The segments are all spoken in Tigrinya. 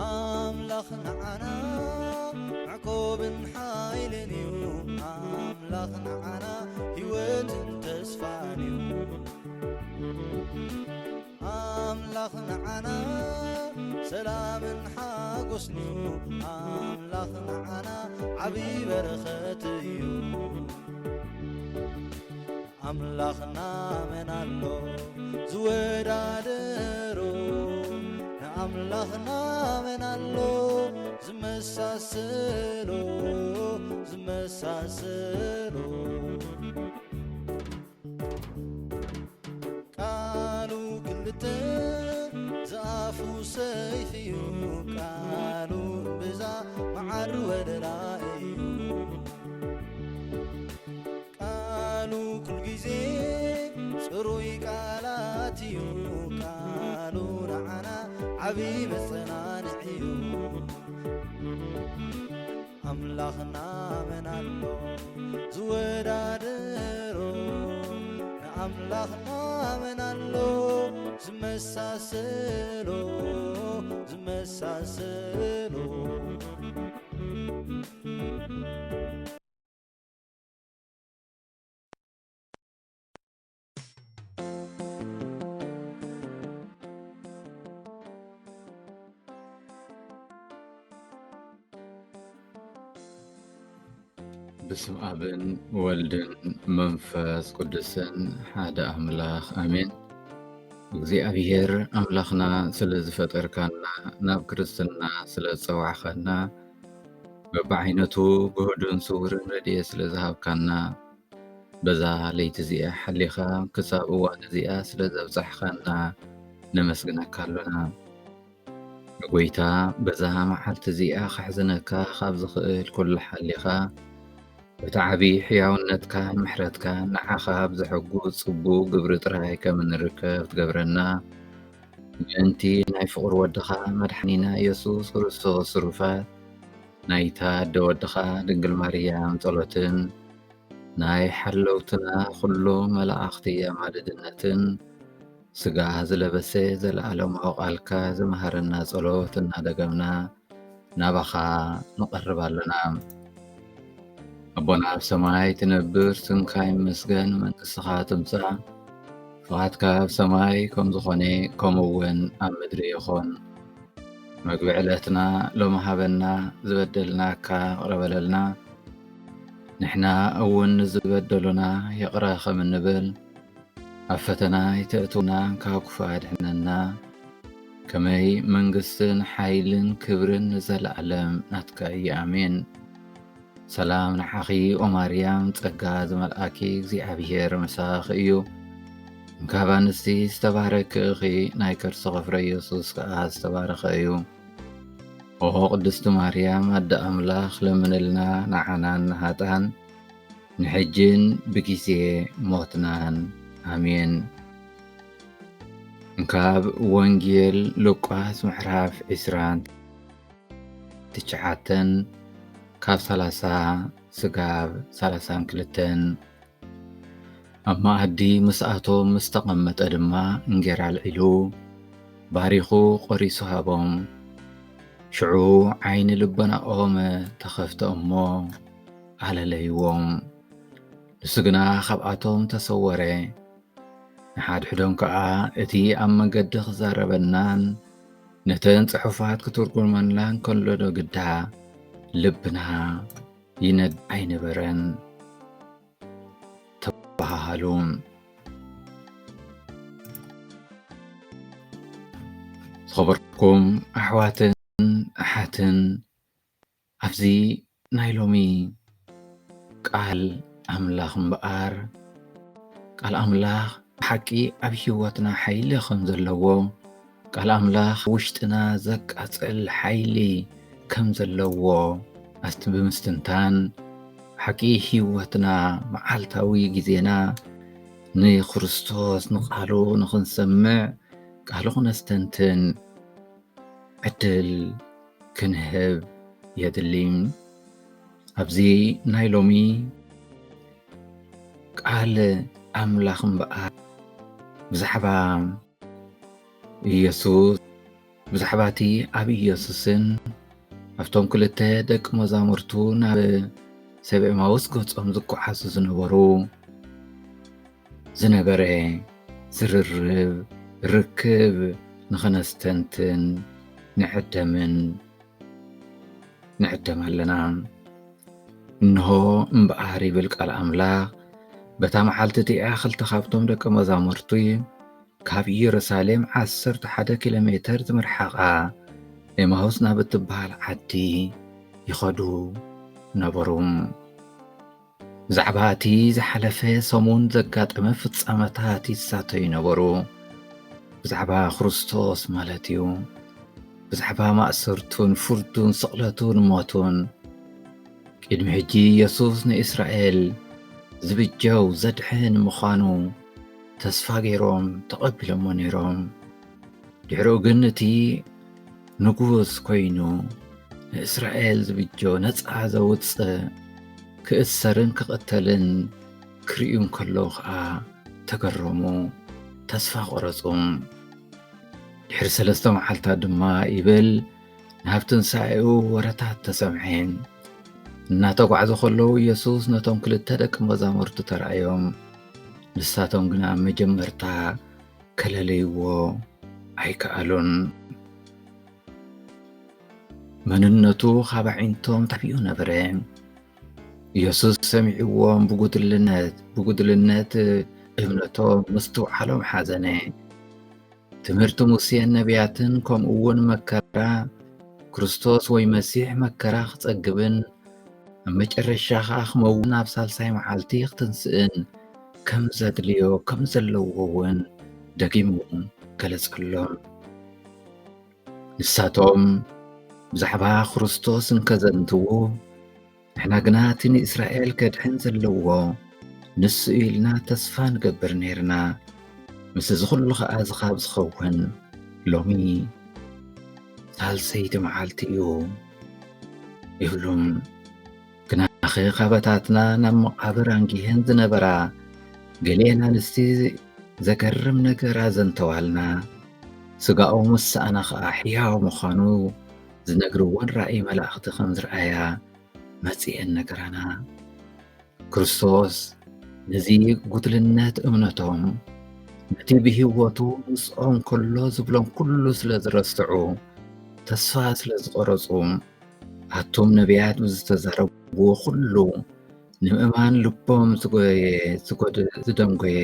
ኣምላኽ ንዓና መዕቆብን ሓይልን እዩ። ኣምላኽ ንዓና ህይወትን ተስፋን እዩ። ኣምላኽ ንዓና ሰላምን ሓጎስን እዩ። ኣምላኽ ንዓና ዓቢ በረኸት እዩ። ኣምላኽና መን ኣሎ ዝወዳደሮ? ንኣምላኽና መን ኣሎ ዝመሳሰሎ? ዝመሳሰሎ? ቃሉ ክልተ ዝኣፉ ሰይፊ እዩ። ቃሉ እምብዛ መዓር ወለላ እዩ። ቃሉ ኩል ግዜ ጽሩይ ቃላት እዩ። ቃሉ ንዓና ዓቢ መጸናንዒ እዩ። ኣምላኽና መን ኣሎ ዝወዳደሮ? ንኣምላኽና መን ኣሎ ዝመሳሰሎ? ዝመሳሰሎ? በስመ ኣብን ወልድን መንፈስ ቅዱስን ሓደ ኣምላኽ ኣሜን። እግዚኣብሔር ኣምላኽና ስለ ዝፈጠርካና፣ ናብ ክርስትና ስለ ዝጸዋዕኻና፣ በብዓይነቱ ግሁድን ስውርን ረድኤት ስለ ዝሃብካና፣ በዛ ለይቲ እዚኣ ሓሊኻ ክሳብ እዋን እዚኣ ስለ ዘብጻሕኻና ነመስግነካ ኣሎና። ጎይታ፣ በዛ መዓልቲ እዚኣ ከሕዝነካ ካብ ዝኽእል ኩሉ ሓሊኻ፣ በቲ ዓቢ ሕያውነትካን ምሕረትካን ንዓኻ ብዘሐጉስ ጽቡቕ ግብሪ ጥራይ ከም እንርከብ ትገብረና፣ ምእንቲ ናይ ፍቕሪ ወድኻ መድሓኒና ኢየሱስ ክርስቶስ ትሩፋት፣ ናይታ ኣደ ወድኻ ድንግል ማርያም ጸሎትን ናይ ሓለውትና ኩሉ መላእኽቲ ኣማልድነትን፣ ስጋ ዝለበሰ ዘለኣለማዊ ቃልካ ዝመሃረና ጸሎት እናደገምና ናባኻ ንቐርብ ኣለና። ኣቦና ኣብ ሰማይ ትነብር፣ ስምካ ይመስገን፣ መንግስትኻ ትምጻእ፣ ፍቓድካ ኣብ ሰማይ ከም ዝኾነ ከምኡ እውን ኣብ ምድሪ ይኹን። መግቢ ዕለትና ሎሚ ሃበና፣ ዝበደልናካ ይቕረ በለልና፣ ንሕና እውን ንዝበደሉና ይቕረ ከም እንብል፣ ኣብ ፈተና ኣይተእትውና፣ ካብ ክፉእ ኣድሕነና። ከመይ መንግስትን ሓይልን ክብርን ንዘለኣለም ናትካ እዩ። ኣሜን። ሰላም ንዓኺ ኦ ማርያም፣ ጸጋ ዝመልኣኪ እግዚኣብሔር ምሳኺ እዩ። እንካብ ኣንስቲ ዝተባረኪ ኢኺ፣ ናይ ከርስኺ ፍረ ኢየሱስ ከኣ ዝተባረኸ እዩ። ኦ ቅድስቲ ማርያም ኣደ ኣምላኽ፣ ለምንልና ንዓናን ንሃጣን፣ ንሕጅን ብጊዜ ሞትናን። ኣሜን። እንካብ ወንጌል ሉቃስ ምዕራፍ ዕስራን ትሽዓተን ካብ ሰላሳ ስጋብ ሰላሳን ክልተን። ኣብ መኣዲ ምስኣቶም ምስ ተቐመጠ ድማ እንጌራ ኣልዒሉ፣ ባሪኹ ቆሪሱ ሃቦም። ሽዑ ዓይኒ ልቦናኦም ተኸፍተ እሞ ኣለለይዎም። ንሱ ግና ካብኣቶም ተሰወረ። ንሓድሕዶም ከኣ፣ እቲ ኣብ መገዲ ክዛረበናን ነተን ጽሑፋት ክትርጉመናን ከሎ ዶ ግዳ ልብና ይነድ ኣይነበረን? ተበሃሃሉ። ዝኸበርኩም ኣሕዋትን ኣሓትን፣ ኣብዚ ናይ ሎሚ ቃል ኣምላኽ እምበኣር፣ ቃል ኣምላኽ ብሓቂ ኣብ ህይወትና ሓይሊ ከም ዘለዎ፣ ቃል ኣምላኽ ውሽጥና ዘቃጽል ሓይሊ ከም ዘለዎ ኣስቲ ብምስትንታን፣ ብሓቂ ህይወትና፣ መዓልታዊ ግዜና ንክርስቶስ፣ ንቃሉ ንኽንሰምዕ፣ ቃሉ ክነስተንትን ዕድል ክንህብ የድሊ። ኣብዚ ናይ ሎሚ ቃል ኣምላኽ እምበኣር፣ ብዛዕባ ኢየሱስ፣ ብዛዕባ እቲ ኣብ ኢየሱስን ኣብቶም ክልተ ደቂ መዛሙርቱ ናብ ሰብ ኤማውስ ገጾም ዝጓዓዙ ዝነበሩ ዝነበረ ዝርርብ፣ ርክብ ንኸነስተንትን ንዕደምን ንዕደም ኣለና። እንሆ እምበኣር ይብል ቃል ኣምላኽ፣ በታ መዓልቲ እቲኣ ክልተ ካብቶም ደቂ መዛሙርቱ ካብ ኢየሩሳሌም ዓሰርተ ሓደ ኪሎ ሜተር ዝምርሓቓ ኤማሁስ ናብ እትበሃል ዓዲ ይኸዱ ነበሩ። ብዛዕባ እቲ ዝሓለፈ ሰሙን ዘጋጠመ ፍጻመታት ይሳተዩ ነበሩ። ብዛዕባ ክርስቶስ ማለት እዩ። ብዛዕባ ማእሰርቱን ፍርዱን ስቕለቱን ሞቱን። ቅድሚ ሕጂ ኢየሱስ ንእስራኤል ዝብጀው ዘድሕን ምዃኑ ተስፋ ገይሮም ተቐቢሎሞ ነይሮም። ድሕሪኡ ግን እቲ ንጉስ ኮይኑ ንእስራኤል ዝብጆ ነጻ ዘውጽእ ክእሰርን ክቕተልን ክርእዩ እንከለዉ ኸኣ ተገረሙ፣ ተስፋ ቆረጹ። ድሕሪ ሰለስተ መዓልታት ድማ ይብል ናብ ትንሳኤኡ ወረታት ተሰምዐ። እናተጓዕዙ ከለዉ ኢየሱስ ነቶም ክልተ ደቂ መዛሙርቱ ተራእዮም። ንሳቶም ግና መጀመርታ ከለለይዎ ኣይከኣሉን። መንነቱ ካብ ኣዒንቶም ተሓቢኡ ነበረ። ኢየሱስ ሰሚዕዎም ብጉድልነት ብጉድልነት እምነቶም ምስትውዓሎም ሓዘነ። ትምህርቲ ሙሴን ነቢያትን ከምኡ እውን መከራ ክርስቶስ ወይ መሲሕ መከራ ክጸግብን ኣብ መጨረሻ ኸኣ ክመውን ኣብ ሳልሳይ መዓልቲ ክትንስእን ከም ዘድልዮ ከም ዘለዎ እውን ደጊሙ ገለጸሎም። ንሳቶም ብዛዕባ ክርስቶስ እንከዘንትዉ፣ ንሕና ግና እቲ ንእስራኤል ከድሕን ዘለዎ ንሱ እዩ ኢልና ተስፋ ንገብር ነይርና። ምስ እዚ ኹሉ ኸኣ እዚ ኻብ ዝኸውን ሎሚ ሳልሰይቲ መዓልቲ እዩ ይብሉ። ግናኸ ካባታትና ናብ መቓብር ኣንጊሀን ዝነበራ ገሊአን ኣንስቲ ዘገርም ነገር ኣዘንተዋልና። ስጋኡ ምስ ሰኣና ኸኣ ሕያው ምዃኑ ዝነግርወን ራእይ መላእኽቲ ከም ዝረኣያ መጺኤን ነገራና። ክርስቶስ ነዚ ጉድልነት እምነቶም፣ ነቲ ብህይወቱ ምስኦም ከሎ ዝብሎም ኩሉ ስለ ዝረስዑ፣ ተስፋ ስለ ዝቆረጹ፣ ኣቱም ነቢያት ብዝተዛረብዎ ኩሉ ንምእማን ልቦም ዝጎየ፣ ዝጎድ-፣ ዝደንጎየ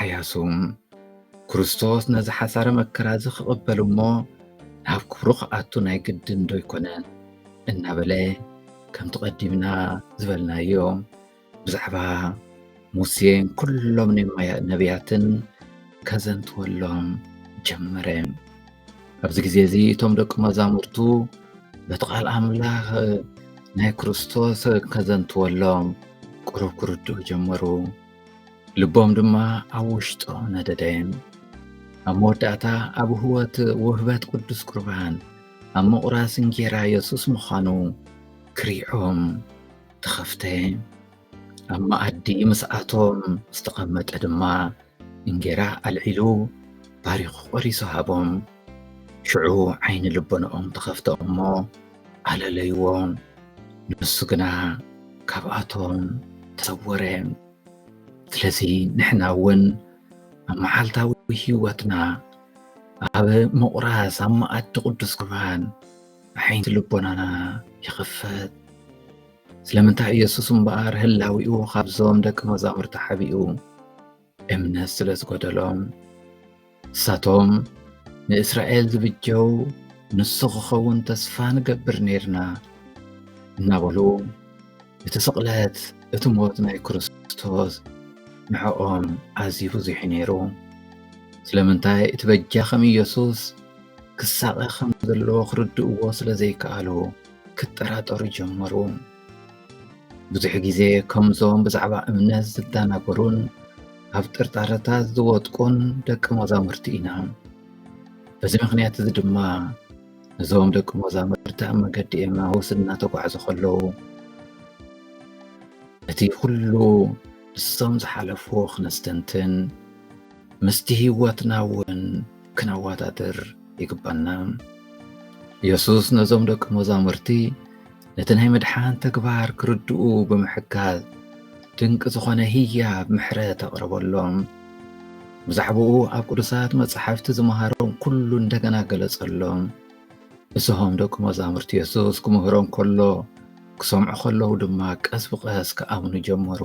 ዓያሱ። ክርስቶስ ነዚ ሓሳረ መከራ እዚ ክቕበል እሞ ናብ ክብሩ ክኣቱ ናይ ግድን ዶ ኣይኮነን? እናበለ ከምቲ ቀዲምና ዝበልናዮ ብዛዕባ ሙሴን ኩሎም ነማያ-፣ ነቢያትን ከዘንትወሎም ጀመረ። ኣብዚ ግዜ እዚ እቶም ደቂ መዛሙርቱ በቲ ቃል ኣምላኽ ናይ ክርስቶስ ከዘንትወሎም ቁሩብ ክርድኡ ጀመሩ። ልቦም ድማ ኣብ ውሽጦም ነደደ። ኣብ መወዳእታ ኣብ ህይወት ውህበት ቅዱስ ቁርባን ኣብ ምቑራስ እንጌራ የሱስ ምዃኑ ክሪዖም ተኸፍተ። ኣብ መኣዲ ምስኣቶም ዝተቐመጠ ድማ እንጌራ ኣልዒሉ ባሪኹ ቆሪሱ ሃቦም። ሽዑ ዓይኒ ልቦናኦም ተኸፍተ እሞ ኣለለይዎ። ንሱ ግና ካብኣቶም ተሰወረ። ስለዚ ንሕና እውን ኣብ መዓልታዊ ህይወትና ኣብ ምቑራስ ኣብ መኣዲ ቅዱስ ቁርባን ኣዒንቲ ልቦናና ይኽፈት። ስለምንታይ ኢየሱስ እምበኣር ህላዊኡ ካብዞም ደቂ መዛሙርቲ ሓቢኡ እምነት ስለ ዝጎደሎም፣ ንሳቶም ንእስራኤል ዝብጀው ንሱ ክኸውን ተስፋ ንገብር ነይርና እናበሉ፣ እቲ ስቕለት፣ እቲ ሞት ናይ ክርስቶስ ንዕኦም ኣዝዩ ብዙሕ እዩ ነይሩ። ስለምንታይ እቲ በጃ ከም ኢየሱስ ክሳቐ ከም ዘለዎ ክርድእዎ ስለ ዘይከኣሉ ክጠራጠሩ ጀመሩ። ብዙሕ ግዜ ከምዞም ብዛዕባ እምነት ዝደናገሩን ኣብ ጥርጣረታት ዝወድቁን ደቂ መዛሙርቲ ኢና። በዚ ምኽንያት እዚ ድማ ነዞም ደቂ መዛሙርቲ ኣብ መገዲ ኤማሁስ እናተጓዕዙ ከለዉ እቲ ኩሉ ንሶም ዝሓለፍዎ ክነስተንትን፣ ምስቲ ህይወትና እውን ክነወዳድር ይግባና። የሱስ ነዞም ደቂ መዛሙርቲ ነቲ ናይ ምድሓን ተግባር ክርድኡ ብምሕጋዝ ድንቂ ዝኾነ ህያብ ምሕረት ኣቕረበሎም። ብዛዕባኡ ኣብ ቅዱሳት መጻሕፍቲ ዝመሃሮም ኩሉ እንደገና ገለጸሎም። ንስሆም ደቂ መዛሙርቲ የሱስ ክምህሮም ከሎ ክሰምዑ ከለዉ ድማ ቀስ ብቐስ ክኣምኑ ጀመሩ።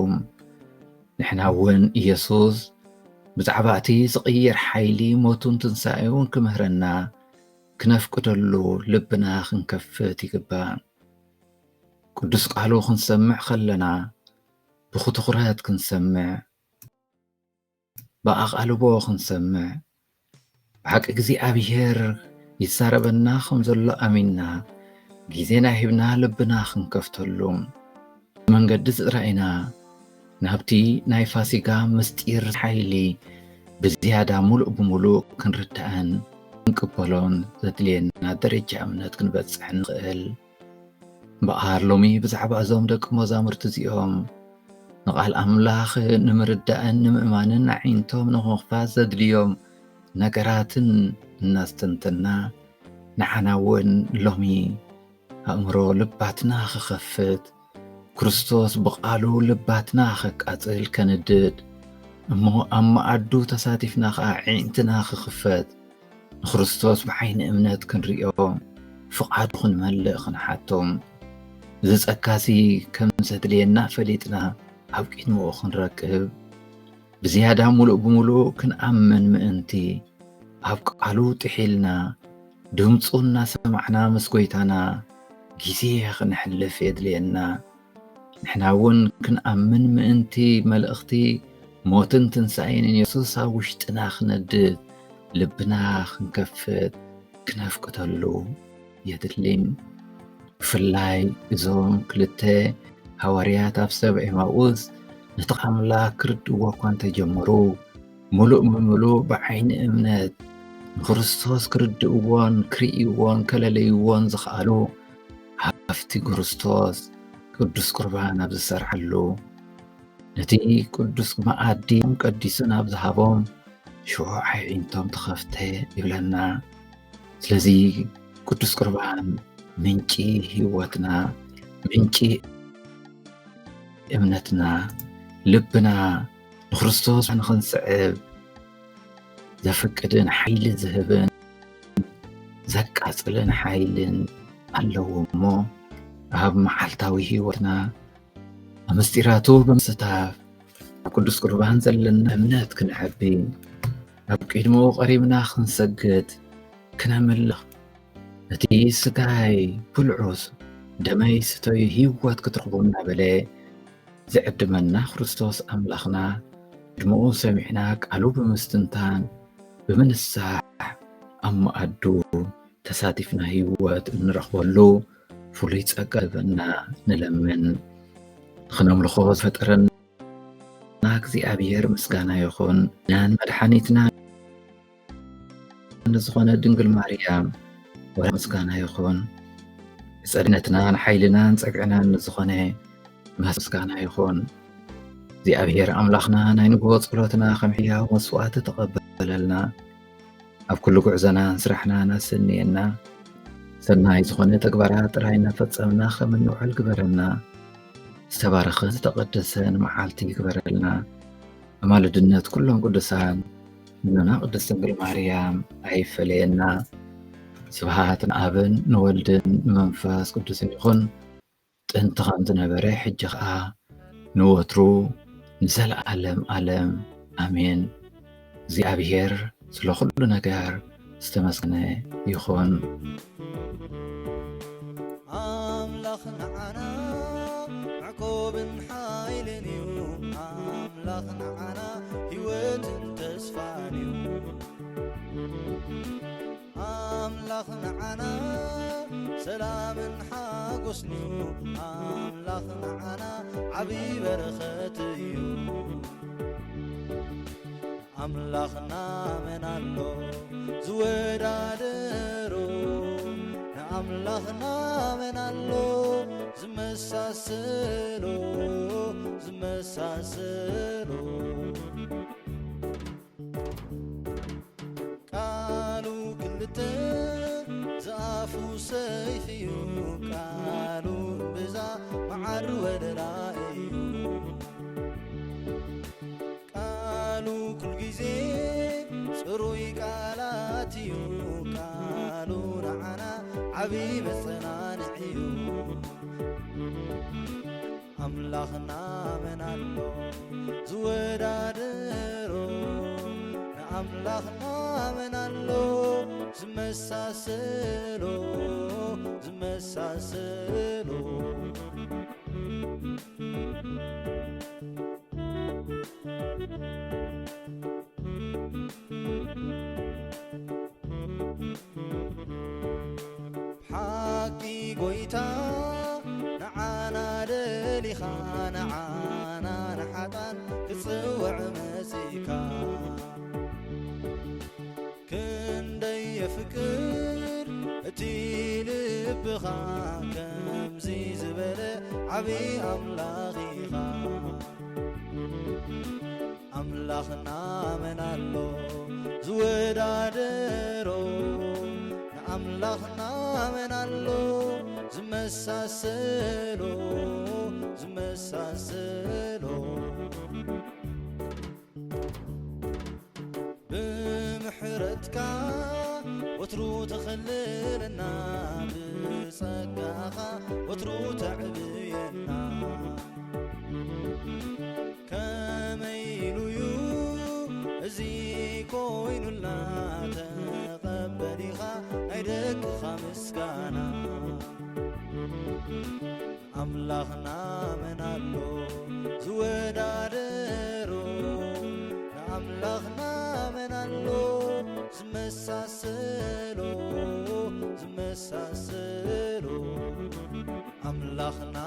ንሕና እውን ኢየሱስ ብዛዕባ እቲ ዝቕይር ሓይሊ ሞቱን ትንሳኤውን ክምህረና ክነፍቅደሉ ልብና ክንከፍት ይግባእ። ቅዱስ ቃሉ ክንሰምዕ ከለና ብትኹረት ክንሰምዕ፣ ብኣቓልቦ ክንሰምዕ፣ ብሓቂ እግዚኣብሔር ይዛረበና ከም ዘሎ ኣሚንና ግዜና ሂብና ልብና ክንከፍተሉ፣ መንገዲ ዝጥራኢና ናብቲ ናይ ፋሲጋ ምስጢር ሓይሊ ብዝያዳ ሙሉእ ብሙሉእ ክንርዳእን ክንቅበሎን ዘድልየና ደረጃ እምነት ክንበጽሕ ንኽእል። እምበኣር ሎሚ ብዛዕባ እዞም ደቂ መዛሙርቲ እዚኦም ንቓል ኣምላኽ ንምርዳእን ንምእማንን ኣዒንቶም ንምኽፋት ዘድልዮም ነገራትን እናስተንተና፣ ንዓና እውን ሎሚ ኣእምሮ ልባትና ክኸፍት፣ ክርስቶስ ብቓሉ ልባትና ከቃጽል ከንድድ፣ እሞ ኣብ መኣዱ ተሳቲፍና ኸኣ ኣዒንትና ክኽፈት፣ ንክርስቶስ ብዓይኒ እምነት ክንርእዮ፣ ፍቓዱ ክንመልእ ክንሓቶም። እዚ ጸጋሲ ከም ዘድልየና ፈሊጥና ኣብ ቅድሚኡ ክንረክብ፣ ብዝያዳ ሙሉእ ብምሉእ ክንኣምን ምእንቲ፣ ኣብ ቃሉ ጥሒልና፣ ድምፁ እናሰማዕና ምስ ጐይታና ግዜ ኽነሕልፍ የድልየና። ንሕና እውን ክንኣምን ምእንቲ፣ መልእኽቲ ሞትን ትንሳኤን የሱስ ኣብ ውሽጥና ክነድድ ልብና ክንከፍት ክነፍቅደሉ የድሊ። ብፍላይ እዞም ክልተ ሃዋርያት ኣብ ሰብ ኤማኡስ ነቲ ኣምላኽ ክርድእዎ እኳ እንተጀመሩ፣ ምሉእ ብምሉእ ብዓይኒ እምነት ንክርስቶስ ክርድእዎን ክርእይዎን ከለለይዎን ዝኸኣሉ ኣብቲ ክርስቶስ ቅዱስ ቁርባን ኣብ ዝሰርዓሉ፣ ነቲ ቅዱስ መኣዲ ቀዲሱ ናብ ዝሃቦም ሽዑ ኣዒንቶም ተኸፍተ ይብለና። ስለዚ ቅዱስ ቁርባን ምንጪ ህይወትና፣ ምንጪ እምነትና፣ ልብና ንክርስቶስ ንኽንስዕብ ዘፍቅድን ሓይሊ ዝህብን ዘቃጽልን ሓይልን ኣለዎ እሞ፣ ኣብ መዓልታዊ ህይወትና ኣብ ምስጢራቱ ብምስታፍ፣ ኣብ ቅዱስ ቁርባን ዘለና እምነት ክነዕቢ፣ ኣብ ቅድሚኡ ቀሪብና ክንሰግድ፣ ክነምልኽ፣ ነቲ ስጋይ ብልዑ፣ ደመይ ስተዩ፣ ህይወት ክትረኽቡ እናበለ ዝዕድመና ክርስቶስ ኣምላኽና፣ ቅድሚኡ ሰሚዕና ቃሉ ብምስትንታን ብምንሳሕ ኣብ መኣዱ ተሳቲፍና ህይወት እንረኽበሉ ፍሉይ ጸጋ ህበና ንለምን። ንኽነምልኾ ዝፈጠረና እግዚኣብሔር ምስጋና ይኹን። ናን መድሓኒትና ንዝኾነ ድንግል ማርያም ወላ ምስጋና ይኹን። ንጸድነትናን ሓይልናን ጸግዕናን ንዝኾነ ምስጋና ይኹን። እግዚኣብሔር ኣምላኽና ናይ ንግሆ ጸሎትና ከም ሕያው መስዋዕቲ ተቐበለልና። ኣብ ኩሉ ጉዕዞናን ስራሕናን ኣሰንየና። ሰናይ ዝኾነ ተግባራት ጥራይ እናፈጸምና ከም እንውዕል ግበረና። ዝተባረኸ ዝተቐደሰን መዓልቲ ይግበረልና። ኣማልድነት ኩሎም ቅዱሳን እኖና ቅድስት ድንግል ማርያም ኣይፈለየና። ስብሃት ንኣብን ንወልድን ንመንፈስ ቅዱስን ይኹን። ጥንቲ ከም ዝነበረ ሕጂ ኸኣ ንወትሩ ንዘለዓለም ዓለም ኣሜን። እግዚኣብሔር ስለ ኩሉ ነገር ዝተመስገነ ይኹን። ኣምላኽ ንዓና መዕቆብን ሓይልን እዩ። ኣምላኽ ንዓና ህይወትን ተስፋን እዩ። ኣምላኽ ንዓና ሰላምን ሓጎስን እዩ። ኣምላኽ ንዓና ዓቢ በረኸት እዩ። ኣምላኽና መን ኣሎ ዝወዳደሮ? ንኣምላኽና መን ኣሎ ዝመሳሰሎ? ዝመሳሰሎ? ሰይፍ እዩ ቃሉ፣ ብዛ መዓር ወለላ እዩ። ቃሉ ኩል ግዜ ጽሩይ ቃላት እዩ። ቃሉ ንዓና ዓቢ መጸናንዒ እዩ። ኣምላኽና መን ኣሎ ዝወዳደሮ? ንኣምላኽና መን ኣሎ ዝመሳሰሎ፣ ዝመሳሰሎ? ሓቂ ጎይታ፣ ንዓና ደሊኻ፣ ንዓና ንሓጣን ክትጽውዕ መጺእካ። ክንደይ የፍቅር እቲ ልብኻ፣ ከምዚ ዝበለ ዓቢ ኣምላኽ ኢኻ። ኣምላኽና መን ኣሎ ዝወዳደሮ? ንኣምላኽና መን ኣሎ ዝመሳሰሎ፣ ዝመሳሰሎ? ብምሕረትካ ወትሩ ተኸልለና፣ ብጸጋኻ ወትሩ ተዕብየና። ከመይ ኢሉ'ዩ እዚ ኮይኑልና? ተቐበል ኢኻ ናይ ደቅኻ ምስጋና። ኣምላኽና መን ኣሎ ዝወዳደሮ? ንኣምላኽና መን ኣሎ ዝመሳሰሎ፣ ዝመሳሰሎ? ኣምላኽና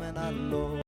መን ኣሎ?